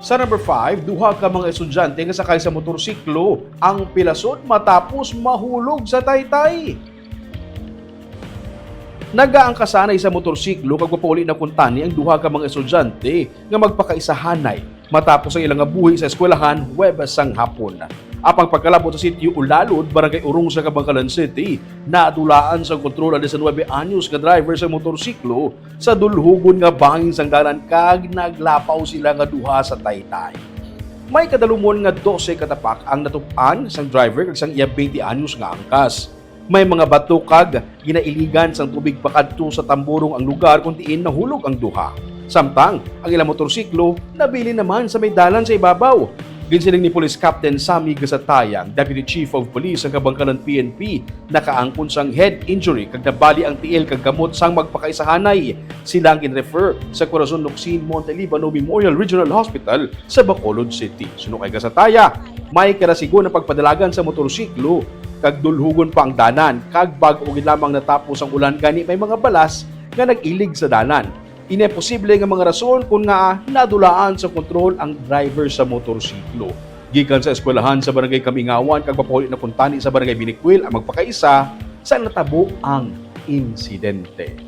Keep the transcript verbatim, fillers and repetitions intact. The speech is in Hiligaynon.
Sa number five, duha ka mga estudyante nga sakay sa motorsiklo ang pilasod matapos mahulog sa taytay. Nagaangkasanay sa motorsiklo kag papauli na kuntani ang duha ka mga estudyante nga magpakaisahanay matapos ang ilang nga buhi sa eskwelahan Huwebes sang hapon. Apang pagkalabot sa sitio Ulalod, Barangay Urong sa Kabankalan City, nadulaan sa kontrol ang diecinuebe anyos nga driver sa motorsiklo sa dulhugon nga bangin sang dalan kag naglapaw sila nga duha sa taytay. May kadalumon nga dose ka tapak ang natub-an sang driver kag sang iya twenty anyos nga angkas. May mga bato kag ginailigan sang tubig pakadto sa tamburong ang lugar kung diin nahulog ang duha. Samtang ang ilang motorsiklo nabilin naman sa may dalan sa ibabaw. Ginsiling ni Police Captain Sammy Gasatayang, Deputy Chief of Police sa Kabankalan P N P, nakaangkon sang head injury kag nabali ang tiil kag kamot sang magpakaisahanay. Sila ang gin-refer sa Corazon Locsin Monte Libano Memorial Regional Hospital sa Bacolod City. Suno kay Gasataya, may karasigon ang pagpadalagan sa motorsiklo kag dulhugon pa ang dalan, kag bag-o gid lamang natapos ang ulan gani may mga balas nga nag-ilig sa dalan. Ini ang posible nga mga rason kon ngaa nadulaan sa kontrol ang driver sa motorsiklo. Gikan sa eskwelahan sa Barangay Kamingawan kag papauli na kuntani sa Barangay Binikwil ang magpakaisa sa natabo ang insidente.